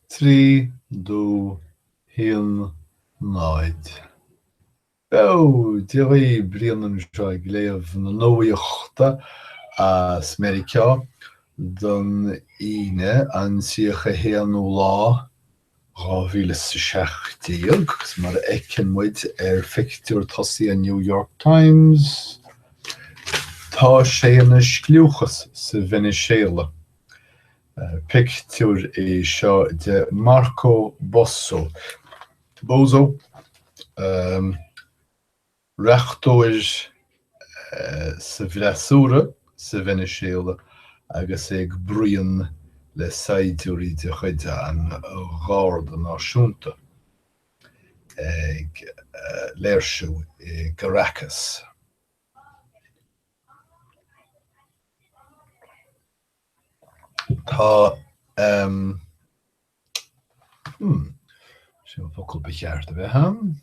3, 2, 1, 0. Beo! Dia dhaoibh, Brian anseo ag léamh na nuachta as Meiriceá don Aoine an 31ú lá 2017 agus mar a fheiceann muid ar phictiúr tosaigh an New York Times, tá sé ina scliúchas sa Veiniséala. Pictiúr é seo de Marco Bosso, Bozo, reachtaire sa bhfreasúra sa Veiniséala agus é ag bruíon le saighdiúirí de chuid an Gharda Náisiúnta ag léirsiú i gCaracas. Tá, hmm, sin an focal ba cheart a bheith ann.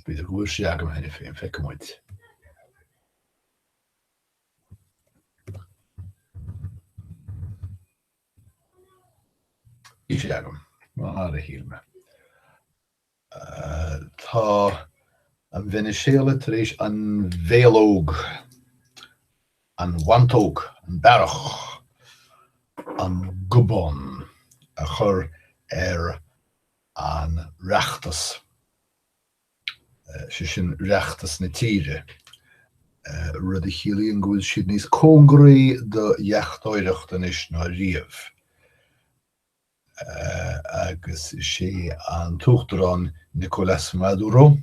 B'fhéidir go bhfuil sé agam cheana féin, feicfidh muid. Bhí sé agam, mar a shíl mé. Tá an Veiniséala tar éis an bhéalóg, an mhantóg, an bearach, an gobán a chur ar an reachtas, sé sin reachtas na tíre, rud a chiallaíonn go bhfuil siad níos cóngaraí do dheachtóireacht anois ná riamh. agus is é an tUachtarán Nicolás Maduro,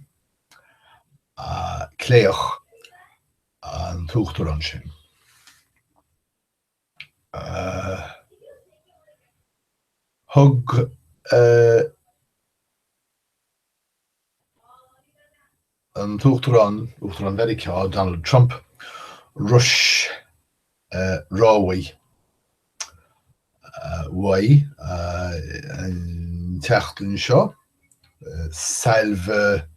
cléireach, an t-uachtarán sin. Thug an tUachtarán, Uachtarán Mheiriceá, Donald Trump, rois rabhaidh uaidh an tseachtain seo, sailbhe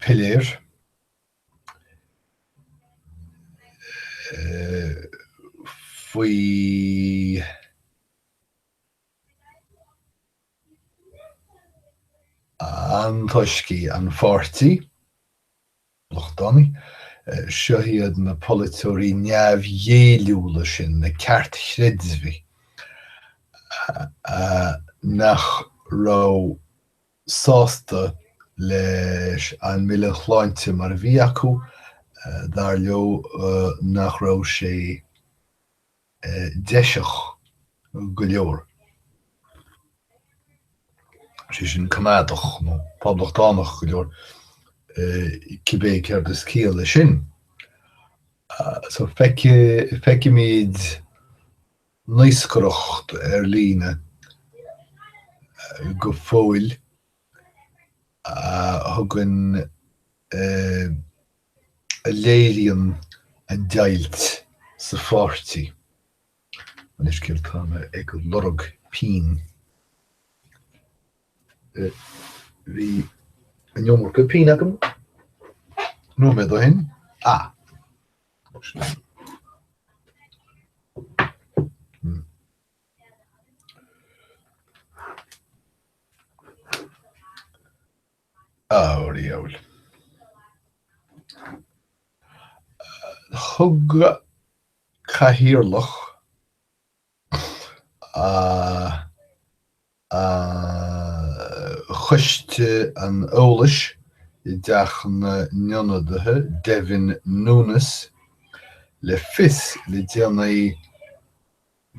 piléar faoi. Antoiscigh an pháirtí Poblachtánaigh, seo iad na polaiteoirí neamhghéilliúla sin, na ceartchreidmhigh, nach raibh sásta leis an mBille Sláinte mar a bhí acu, dar leo nach raibh sé deiseach go leor, sé sin coimeádach nó poblachtánach go leor, cibé céard is ciall leis sin. So feicimid naoscaireacht ar líne go fóill a thugann a léiríonn an deighilt sa pháirtí. Anois céard tá mé ag lorg pinn. Bhí an iomarca pinn agam nóiméad ó shin. Ah! Hmm. A dhiabhail. Thug cathaoirleach Choiste an Eolais i dTeach na nIonadaithe, Devin Nunes, le fios le déanaí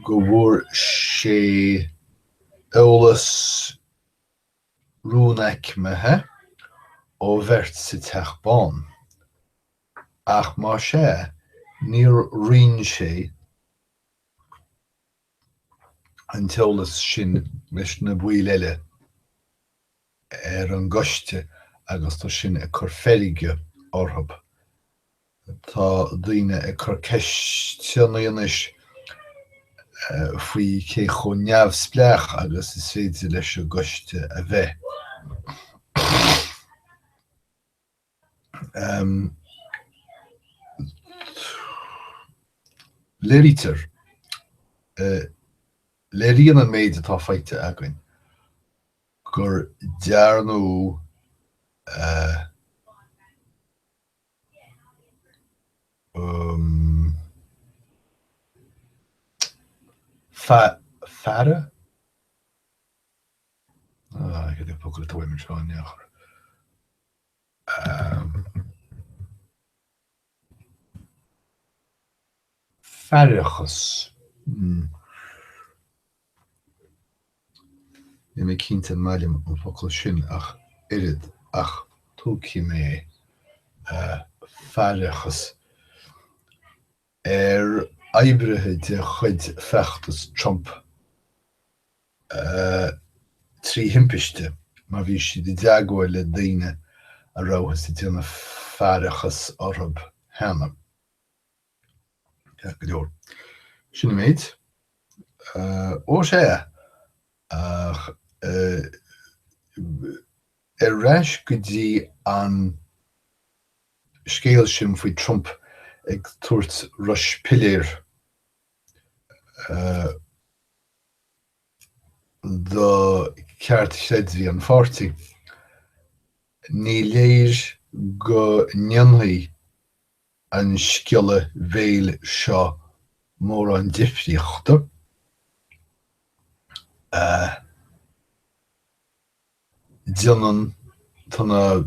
go bhfuair sé eolas rúnaicmithe ó bheirt sa Teach Bán. Ach más ea, níor roinn sé an t-eolas sin leis na baill eile ar an gcoiste agus tá sin ag cur feirge orthu. Tá daoine ag cur ceisteanna anois faoi cé chomh neamhspleách agus is féidir leis an gcoiste a bheith. Léirítear. Léiríonn an méid atá faighte againn gur dearnadh faire? Cad é an focal atá uaim anseo in aon chor? Faireachas. Níl mé cinnte an maith liom an focal sin ach oiread, ach tógfaidh mé é. Faireachas. Ar oibrithe de chuid feachtas Trump 3 thimpiste mar bhí siad i dteagmháil le daoine a rabhthas ag déanamh faireachas orthu cheana. Ceart go leor. Sin an méid. Ó sea, ach ar ais go dtí an scéal sin faoi Trump ag tabhairt rois piléir do cheartchreidmhigh an pháirtí. Ní léir go ndéanfaidh an sciolladh bhéil seo mórán difríochta. Déanann, tá na.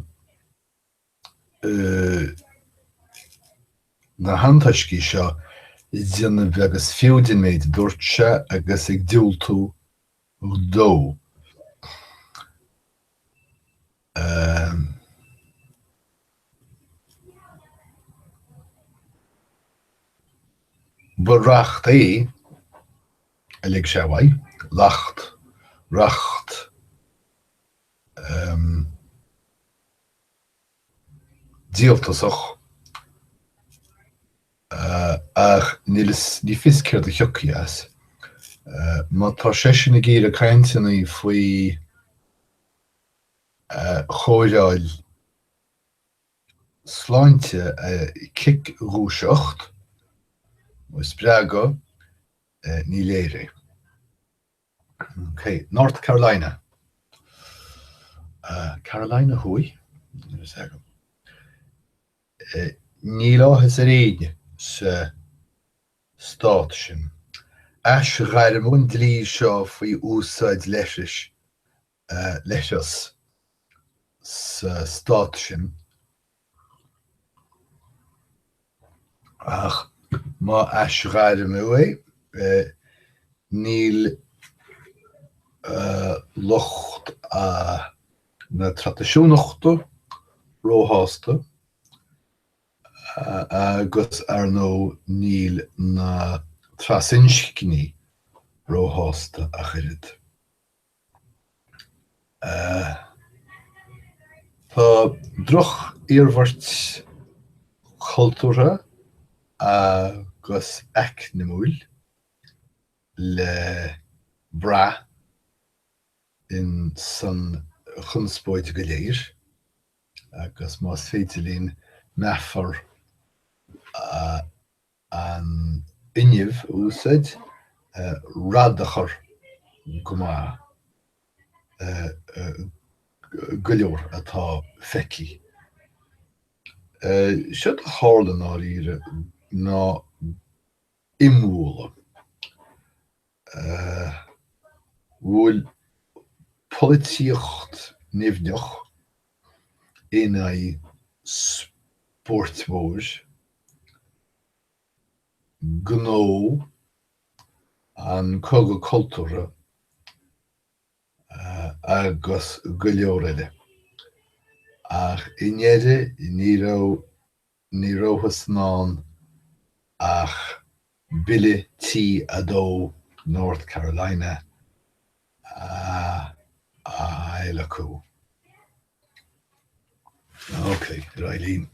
na hantoiscigh seo ag déanamh beag is fiú den méid a dúirt sé agus ag diúltú dó. Ba reacht é a lig sé uaidh, lacht, reacht. Díoltasach, ach níl fhios, ní fios céard a thiocfaidh as. Má tá seisean ag iarraidh cainteanna faoi chóireáil sláinte a chicdhúiseacht nó a spreagadh, ní léir é. Ok, North Carolina. Carolina Thuaidh? Níl a fhios agam. Níl áthas ar éinne sa stát sin. Aisghairmeadh an dlí seo faoi úsáid leithris, leithreas sa stát sin. Ach má aisghairmeadh é, níl lucht na traidisiúnachta róshásta agus, ar ndóigh, níl na trasinscní róshásta ach oiread. Tá droch-iarmhairt chultúrtha agus eacnamúil le brath in san chonspóid go léir agus más féidir linn meafar a an fhuinnimh a úsáid, radachar go maith go leor atá feicthe. Séard a tharla i ndáiríre ná imbhualadh. Bhuail polaitíocht nimhneach in aghaidh spóirt mhóir, gnó, an cogadh cultúrtha agus go leor eile. Ach i ndeireadh ní raibh ní rabhthas in ann ach Bille T2 North Carolina a adhlacadh. Ok, ar aghaidh linn.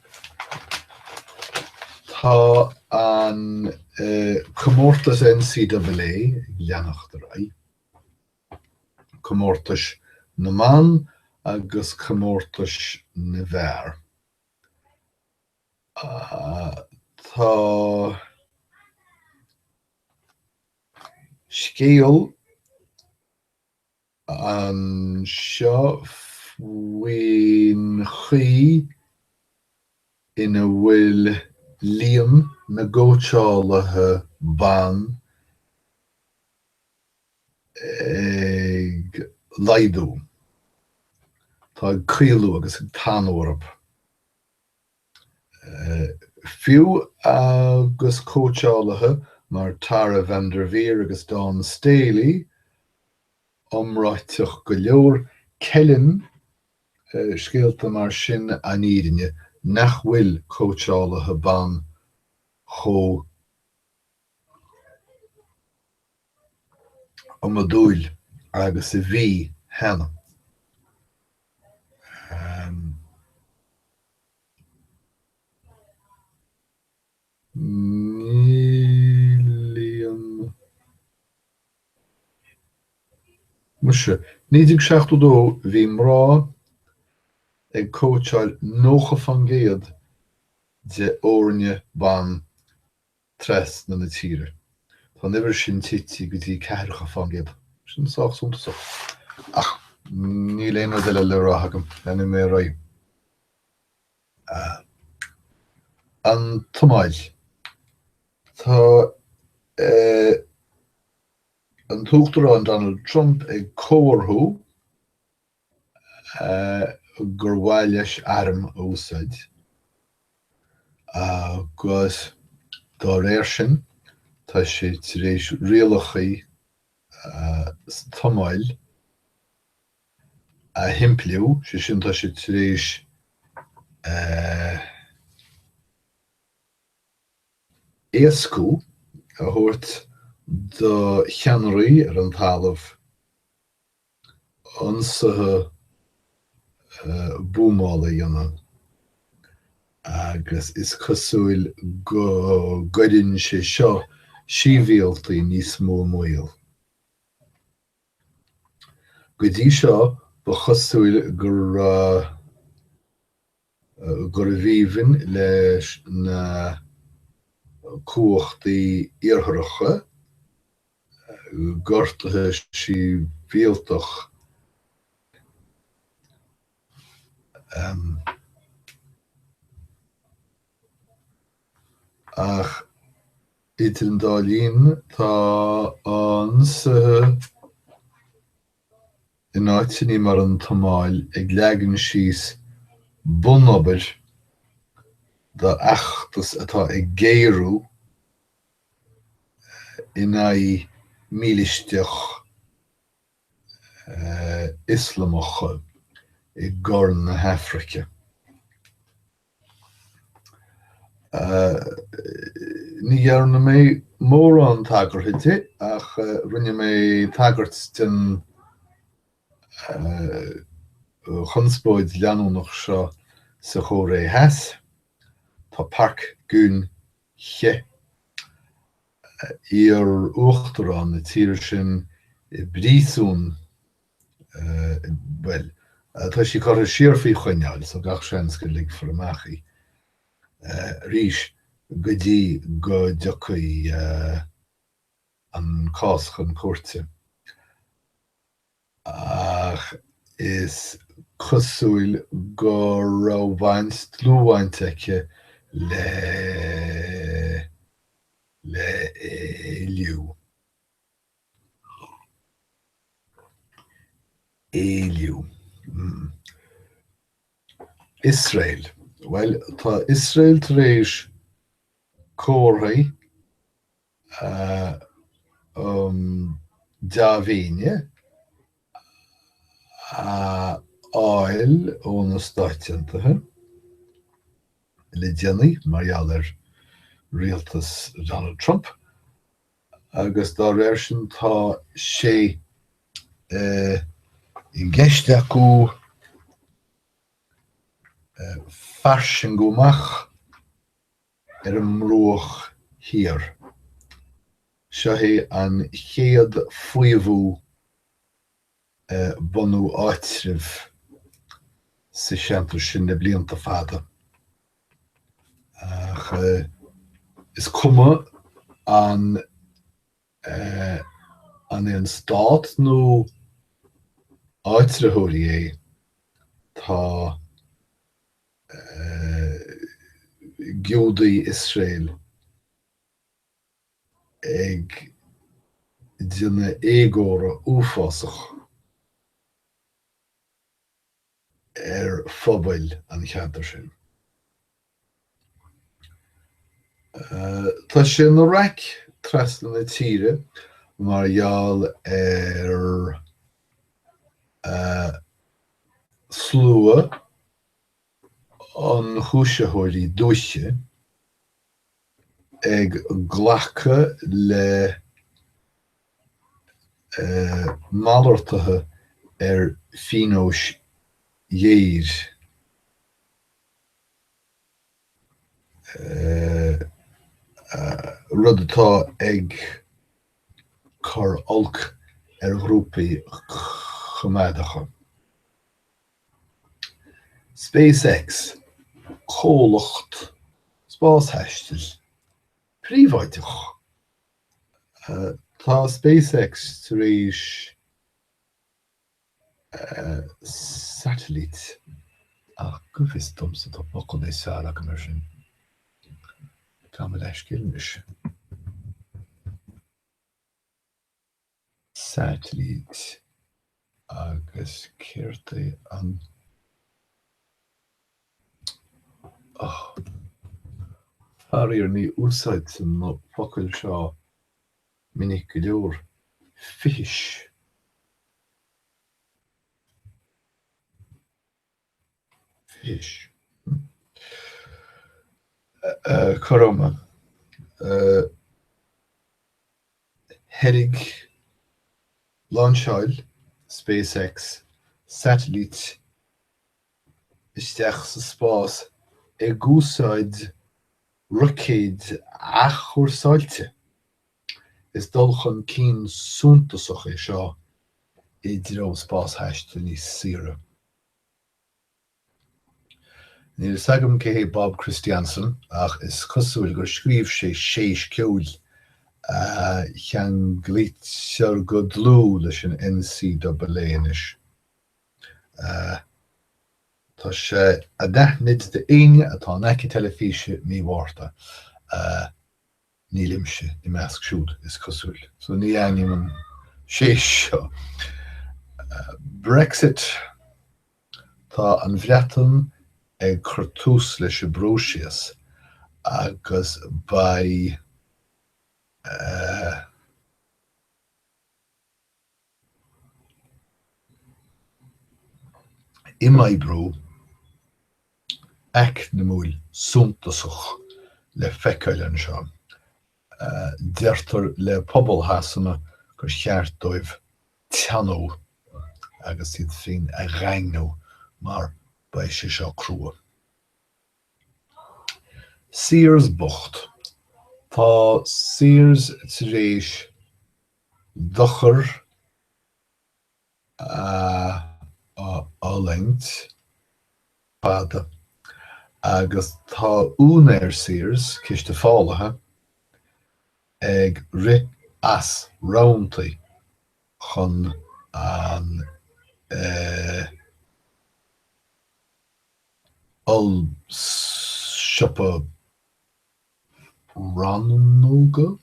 Tá an comórtas NCAA ag leanacht ar aghaidh. Comórtais na mban agus comórtais na bhfear. Tá scéal. Anseo faoin chaoi ina bhfuil líon na gcóitseálaithe ban ag laghdú. Tá ag caolú agus ag tanú orthu. Fiú agus cóitseálaithe mar Tara VanDerveer agus Dawn Staley iomráiteach go leor, ceileann scéalta mar sin an fhírinne nach bhfuil cóitseálaithe ban chomh iomadúil agus a bhí cheana. Níl aon. Muise, 1972 bhí mná ag cóitseáil 90% de fhoirne ban trasna na tíre. Tá an uimhir sin tite go dtí ceathracha fán gcéad. Sin sách suntasach. Ach níl aon rud eile le rá agam. Leanfaidh mé ar aghaidh. An tSomáil. Tá an tUachtarán Donald Trump ag comharthú gur mhaith leis airm a úsáid agus dá réir sin tá sé tar éis rialacha sa tSomáil a shimpliú, sé sin tá sé tar éis éascú a thabhairt do cheannairí ar an talamh ionsaithe buamála a dhéanamh agus is cosúil go gcuireann sé seo sibhialtaigh níos mó i mbaol. Go dtí seo ba chosúil go raibh gurbh aoibhinn leis na cumhachtaí iartharacha gortuithe sibhialtach ach idir an dá linn tá ionsaithe in áiteanna mar an tSomáil ag leagan síos bunobair d'fheachtas atá ag géarú in aghaidh mílisteach Ioslamacha i gCorn na hAfraice. Ní dhearna mé mórán tagartha di ach rinne mé tagairt den chonspóid leanúnach seo sa Chóiré Theas. Tá Park Geun-hye, iar-uachtarán na tíre sin, i bpríosún Bhuel, tá sí curtha siar faoi choinneáil, so gach seans go ligfear amach í arís go dtí go dtiocfaidh an cás chun cúirte. Ach is cosúil go raibh baint, dlúthbhaint aici le le éilliú. Éilliú. Iosrael. Bhuel, tá Iosrael tar éis comharthaí um dea-mhéine a fháil ó na Stáit Aontaithe le déanaí mar gheall ar rialtas Donald Trump. agus dá réir sin tá sé i gceist acu fairsingiú amach ar an mBruach Thiar. Seo é an chéad faomhadh bunú áitribh sa cheantar sin le blianta fada. Ach is cuma an an é an stát nó. áitritheoirí é, tá Giúdaigh Iosrael ag déanamh éagóra uafásach ar phobail an cheantair sin. Tá sé ina raic trasna na tíre mar gheall ar slua ionchúisitheoirí dúiche ag glacadh le malartuithe ar phionóis ghéir. Rud atá ag cur olc ar ghrúpaí coimeádacha. SpaceX, comhlacht spásthaistil príobháideach. Tá SpaceX tar éis satailít, ach go bhfios domsa tá focal níos fearr agam air sin. Gabh mo leithscéal anois. Satailít agus céard é an. Oh. Faraor ní úsáidtear na focail seo minic go leor. Fithis. Fithis. Cothrom. Theilg. Lainseáil SpaceX satailít isteach sa spás ag úsáid roicéid athchúrsáilte. Is dul chun cinn suntasach é seo i dtreo spásthaisteal níos saoire. Níl fhios agam cé hé Bob Christiansen ach is cosúil gur scríobh sé séis ceoil a cheanglaítear go dlúth leis an NCAA anois. Tá sé anaithnid d'éinne atá in aice teilifíse mí Mhárta. Nílimse i measc siúd, is cosúil, so ní aithním an séis seo. Brexit, Tá an Bhreatain ag cur tús leis an bpróiseas agus beidh imoibriú eacnamúil suntasach le feiceáil anseo. Deirtear le pobal Shasana gur cheart dóibh teannú agus iad féin a dhaingniú mar beidh sé seo crua. Sears bocht. Tá Sears tar éis dochar a fhulaingt fada agus tá úinéir Sears, ciste fálaithe, ag rith as roimpi chun an ollsiopa rannóga?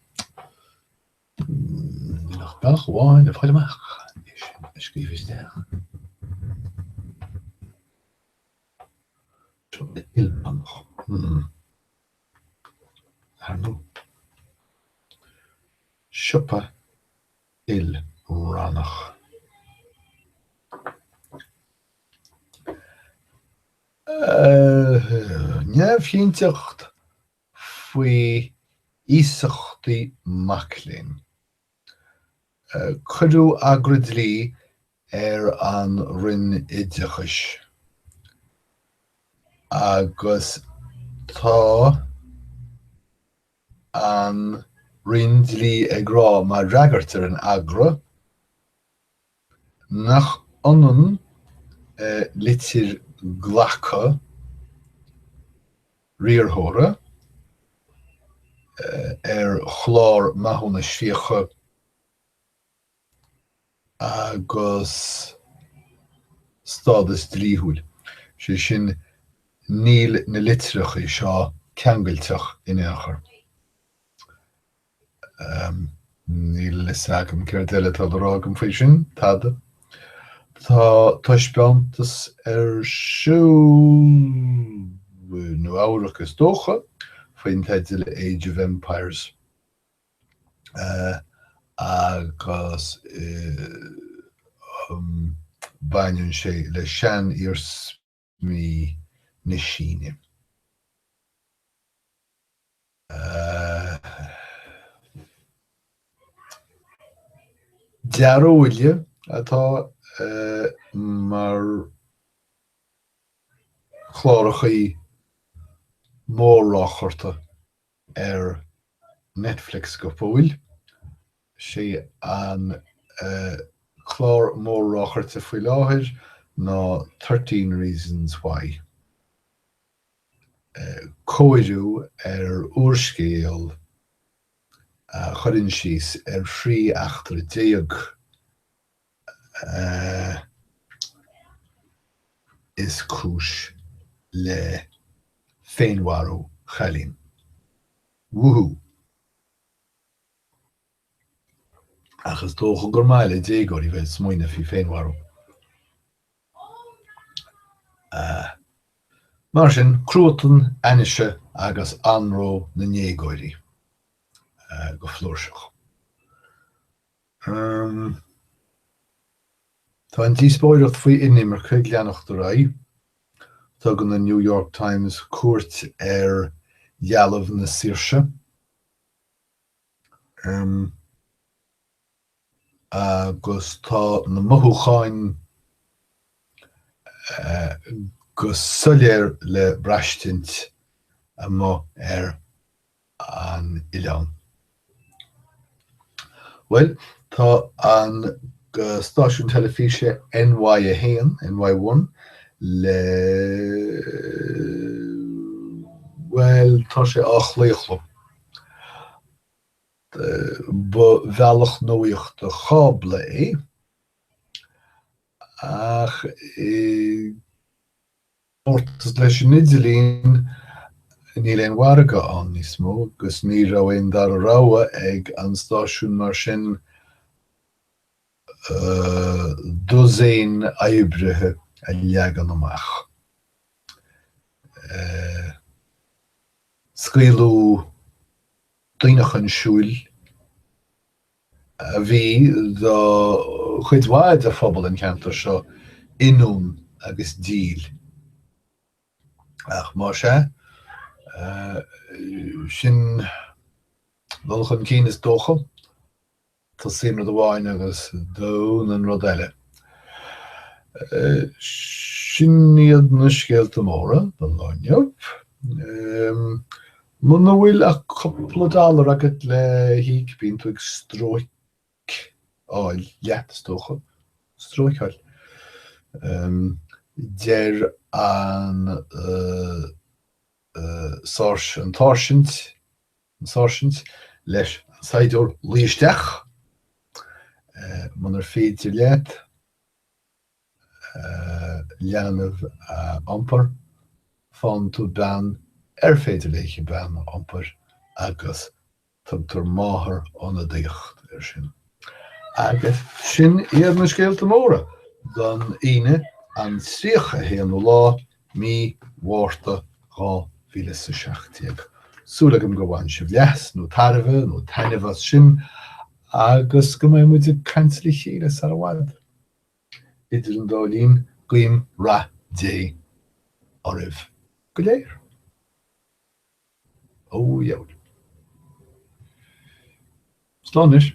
Níl ach bealach amháin le fáil amach é sin a scríobh isteach. Siopa ilrannach. Ar ndóigh. Siopa ilrannach. Neamhchinnteacht faoi iasachtaí mac léinn. Cuireadh agra dlí ar an Roinn Oideachais agus tá an Roinn Dlí ag rá mar fhreagairt ar an agra Nach ionann litir glactha riarthóra ar chlár maithiúnais fiacha agus. stádas dlíthiúil, sé sin, níl na litreacha seo ceangailteach in aon chor. Níl a fhios agam céard eile atá le rá agam faoi sin, tada. Tá taispeántas ar siúl i Nua Eabhrac is dócha, faoin teideal Age of Empires agus baineann sé le sean-iarsmaí na Síne. Dearóile atá mar chlárachaí mór-ráchairte ar Netflix go fóill. Sé an clár mór-ráchairte faoi láthair ná Thirteen Reasons Why. cóiriú ar úrscéal a chuireann síos ar thrí eachtra is cúis le féinmharú chailín. Wúhú! Ach is dócha gur maith le déagóirí bheith ag smaoineamh faoi féinmharú. Mar sin, cruatan, ainnise agus anró na ndéagóirí go flúirseach. Tá an díospóireacht faoi inimirce ag leanacht ar aghaidh. Tugann an New York Times cuairt ar Dhealbh na Saoirse. Agus tá na mothúcháin go soiléir le braistint amuigh ar an oileán. Bhuel, tá an stáisiún teilifíse NY1, NY1, le, bhuel, tá sé á chlaochlú. Ba bhealach nuaíochta cábla é, ach i gcomórtas leis an idirlíon, níl aon mhargadh ann níos mó agus ní raibh aon dara rogha ag an stáisiún mar sin dosaen oibrithe a leagan amach. Scaoileadh daoine chun siúil a bhí do chuid mhaith de phobal an cheantair seo ionúin agus díl. Ach más ea, sin dul chun cinn is dócha. Tosaíonn rud amháin agus dúnann rud eile. Sin iad na scéalta móra don lá inniu. Muna bhfuil ach cúpla dollar agat le híoc, bíonn tú ag stróiceáil leat, is dócha. Stróiceáil. Deir an sáirsint an sáirsint leis an saighdiúir luí isteach, munar féidir leat leanbh a iompar, faigheann tú bean ar féidir léi bean a iompar agus tugtar máthair-ionadaíocht air sin. Agus sin iad na scéalta móra don Aoine an 31ú lá mí Mhárta 2017. Súil agam gur bhain sibh leas nó tairbhe nó taitneamh as sin agus go mbeidh muid ag caint le chéile sar i bhfad. Idir an dá linn, guím rath Dé oraibh go léir. Ó dheabhail. Slán anois.